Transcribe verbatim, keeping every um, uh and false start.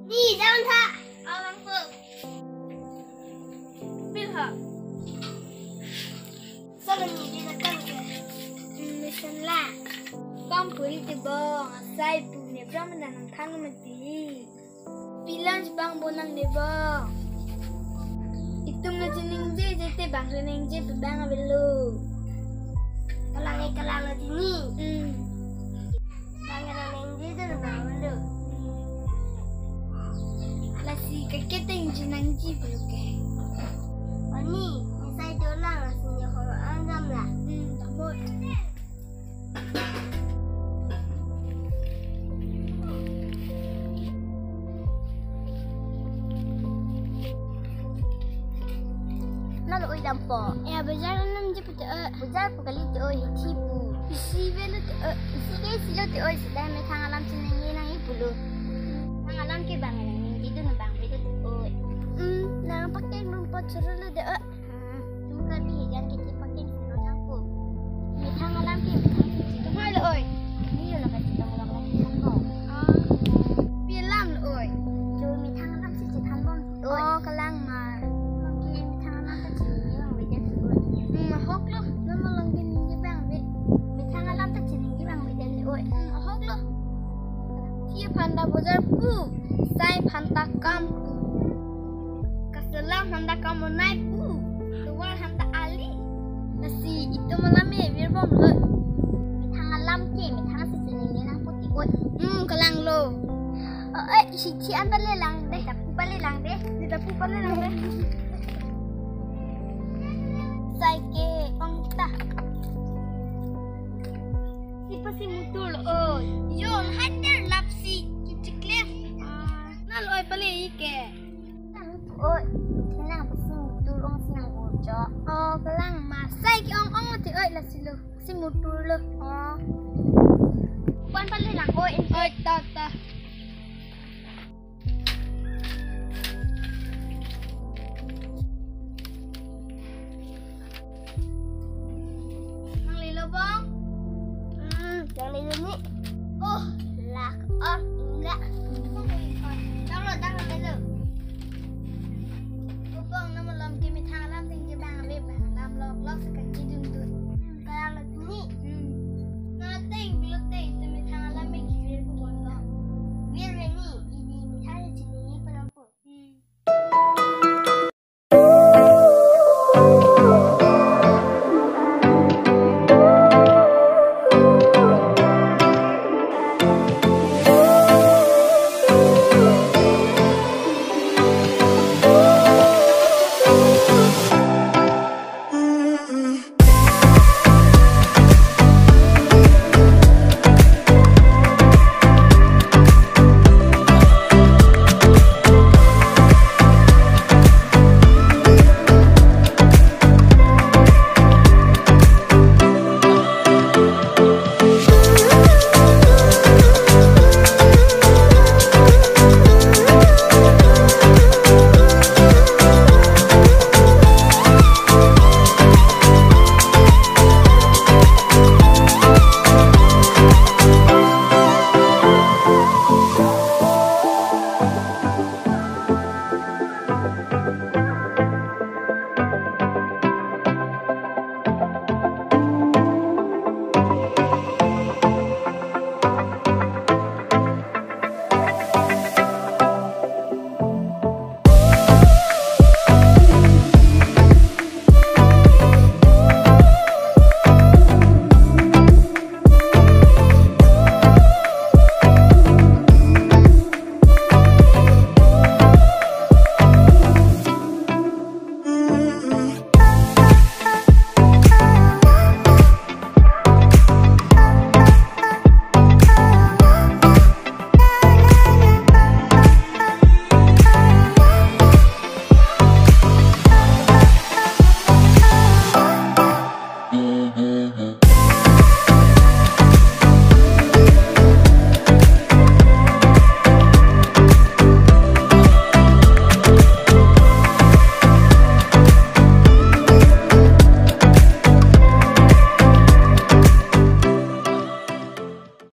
Ni, dam tha. Alang po. Pil ha. Solo ni di na kam ke. Mission la. Kam puri ti bong, asai pu ne bram na nang thang mati. Pilang bang bonang ne bong. Itum na chiningje je te bang chiningje pe bang avelo. Kalang e kalang na chini. Hmm. Bang chiningje je bang avelo. Lasi kaketeng chiningje pelo ke. Oni, ni sai dolang lasi ni hong anjam la. Hmm, tamoi. Nalo oi dampo. Ya, bajar nam je pute, eh. Bajar pu kali te oi, hithi pu. Isi velo te, eh. Isi ke isi lo te oi, sida methang alam chinine nangji pulo. Methang alam ke bang nangji dun bang velo te oi. Hmm, nang pakai rumpo churu lo te, eh. Hmm, tum kali jan ke ti pakai rumpo nangpo. Methang alam ke methang chetong lo oi. Ni lo ka chetong lo ka chetong lo. Ah. Pi alam lo oi. Jo methang alam si chethan bom. Oi. Oh, kalang ma. Mangke methang alam ta chinine bang velo te oi. Hmm, ahok lo. Nang malong ke ningje bang ve. Methang alam ta chinine bang velo te oi. Hmm, ahok lo. Thi aphan ta bajar pu. Sai aphan ta kam pu. Kaselam aphan ta kam onai pu. Tovar aphan ta ali. Lasi itum alam me vir bom lo. Methang alam ke, methang si chinine nangpo ti oi. Hmm, kalang lo. Oh, eh, isi thi an pale lang de, dapu pale lang de. Di dapu pale lang de. Sai ke ong ta. Si pasi mutur lo oi. Yo, hater lapsi kichikle. Ah, nalo oi pale i ke. Oi, thinang pasi mutur ong si nang ujo. Oh, kalang ma. Sai ke ong ong ti oi lasi lo. Si mutur lo. Oh. Pan pale lang oi. Oi, ta ta. Nanglelo bong? Hmm, nanglelo ni. Oh, lak on enggak. Danglo, danglo, danglo.